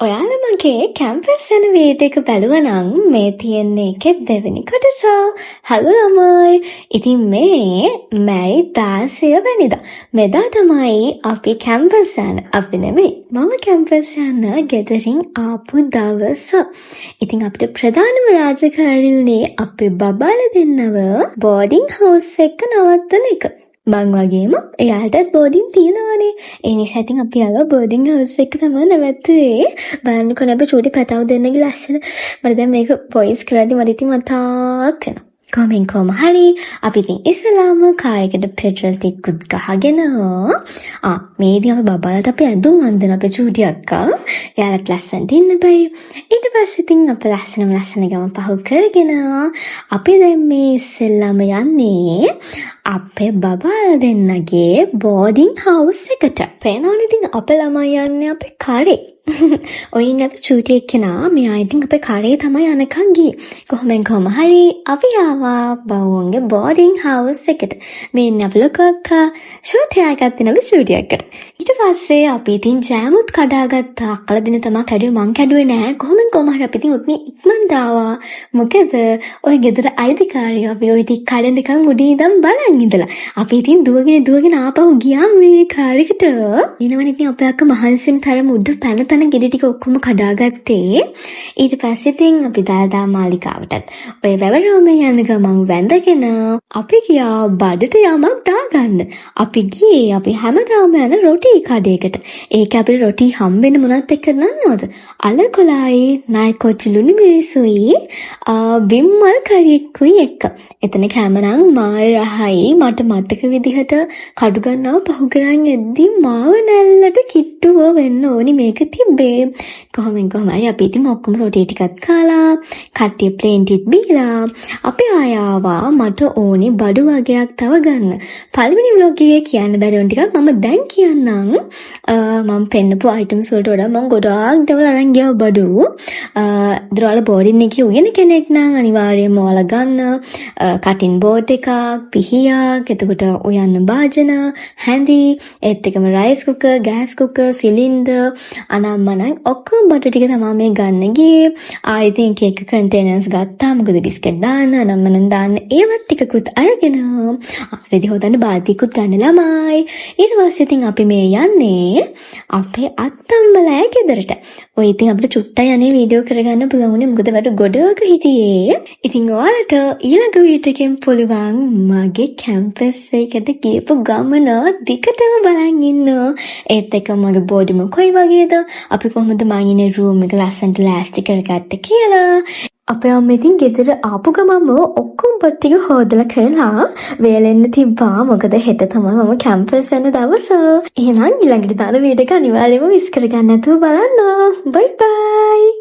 ඔයාලා මගේ කැම්පස් යන වීඩියෝ එක බැලුවා නම් මේ තියෙන්නේ ඒකේ දෙවෙනි කොටස. හලෝ ළමයි. ඉතින් මේ මැයි 16 වෙනිදා. මෙදා තමයි අපි කැම්පස් යන, අපි නෙමෙයි, මම කැම්පස් යන ගෙදරින් ආපු දවස. ඉතින් අපිට ප්‍රධානම රාජකාරිය වුණේ අපේ බබාලා දෙන්නව බෝඩින් හවුස් එක නවත්තන එක. මං වගේම එයාලටත් බෝඩින් තියෙනවානේ. ඒ නිසා ඉතින් අපි එයාලව බෝඩින් හවුස් එක තමයි නැවැත්තුවේ. බලන්නකෝ අපේ චූටි පැටව් දෙන්නගේ ලස්සන. මට දැන් මේක වොයිස් කරද්දි මට ඉතින් මතක් වෙනවා. කොහොමින් කොහොම හරි අපි ඉතින් ඉස්සලාම කාර් එකට පෙට්‍රල් ටිකකුත් ගහගෙන, ආ මේ ඉතින් අපේ බබාලට අපි ඇඳුම් අන්දන අපේ චූටි අක්කා. එයාලත් ලස්සනට ඉන්න බෑ. ඊට පස්සේ ඉතින් අප ලස්සනම ලස්සන ගම පහු කරගෙන අපි දැන් මේ ඉස්සෙල්ලාම යන්නේ අපේ බබාලා දෙන්නගේ බෝඩින් හවුස් එකට. පේනවනේ ඉතින් අපේ ළමයි යන්නේ අපේ කරේ. ඔය ඉන්නේ අපේ චූටි එක්කෙනා. මෙයා ඉතින් අපේ කරේ තමයි යනකන් ගියේ. කොහොමෙන් කොහොම හරි අපි ආවා බවුන්ගේ බෝඩින් හවුස් එකට. මේ ඉන්නේ අපේ ලොකු අක්කා. ෂෝට් හෙයා එකක් තියෙන අපේ චූටි අක්කට. ඊට පස්සේ අපි ඉතින් ජෑමුත් කඩාගත්තා. අක්කලා දෙන්න තමා කැඩුවේ, මං කැඩුවේ නෑ. කොහොමෙන් කොහොම හරි අපි ඉතින් ඔතනින් ඉක්මනට ආවා. මොකද ඔය ගෙදර අයිතිකාරයෝ අපි ඔය ටික කඩනකන් උඩින් ඉඳන් බලන් ඉඳලා. අපි ඉතින් දුවගෙන දුවගෙන ආපහු ගියා මේ කාර් එකට. එනවනේ ඉතින් අපේ අක්කා මහන්සි වෙන තරම උඩ පැන පැන ගෙඩි ටික ඔක්කොම කඩාගත්තේ. ඊට පස්සේ ඉතින් අපි දළදා මාලිගාවටත් ඔය වැව රෝමේ යන ගමන් වැඳගෙන අපි ගියා බඩට යමක් දාගන්න. අපි ගියේ අපි හැමදාම යන රොටි කඩේකට. ඒක අපිට රොටි හම්බෙන්නේ මොනවත් එක්කද දන්නවද? අල කොළයි නායකොච්චි ලුණු මිරිසුයි බිම්මල් කරි එක්කුයි එක්ක. එතන කෑම නම් මාර රහයි. මට මතක විදිහට කඩුගන්නාව පහු කරන් එද්දි මාව නැල්ලට කිට්ටුව වෙන්න ඕනි මේක තිබ්බේ. කොහොමෙන් කොහොම හරි අපි ඉතින් ඔක්කොම රොටි ටිකත් කාලා, කට්ටිය ප්ලේන් ටීත් බීලා අපි ආය ආවා මට ඕනි බඩු වගයක් තව ගන්න. පළවෙනි ව්ලොග් එකේ කියන්න බැරි වුණ ටිකක් මම දැන් කියන්නම්. මම පෙන්නපු අයිටම්ස් වලට වඩා මම ගොඩාක් දේවල් අරන් ගියා බඩු. ඔයාලා බෝඩින් එකේ උයන කෙනෙක් නම් අනිවාර්යයෙන්ම ඔයාලා ගන්න කටින් බෝඩ් එකක්, පිහියක්, එතකොට උයන්න භාජන, හැඳි, ඒත් එක්කම rice cooker, gas cooker, cylinder, අනම්මනම් ඔක්කොම බඩු ටික තමා මේ ගන්න ගියේ. ආයෙ ඉතින් එක එක කන්ටේනර්ස් ගත්තා. මොකද බිස්කට් දාන්න, අනම්මනම් දාන්න ඒවත් ටිකකුත් අරගෙන, රෙදි හොදන්න බාල්දියකුත් ගන්න ළමයි. ඊට පස්සේ ඉතින් අපි මේ යන්නේ අපේ අත්තම්මලා ගෙදරට. ඔය ඉතින් අපිට චුට්ටයි අනේ වීඩියෝ කරගන්න පුළුවන් වුණේ, මොකද වැඩ ගොඩක හිටියේ. ඉතින් ඔයාලට ඊළඟ වීඩියෝ එකෙන් පුළුවන් මගේ කැම්පස් එකට ගියපු ගමන දිගටම බලන් ඉන්න. ඒත් එක්ක මගේ බෝඩිම කොයි වගේද? අපි කොහොමද මං ඉන්නේ රූම් එක ලස්සනට ලෑස්ති කරගත්තේ කියලා. අපේ අම්මා ඉතින් ගෙදර ආපු ගමන්ම ඔක්කොම බඩු ටික හෝදලා කරලා වේලෙන්න තිබ්බා. මොකද හෙට තමයි මම කැම්පස් යන දවස. එහෙනම් ඊළඟට දාන වීඩියෝ එක අනිවාර්යයෙන්ම මිස් කරගන්න නැතුව බලන්න. බයි බයි.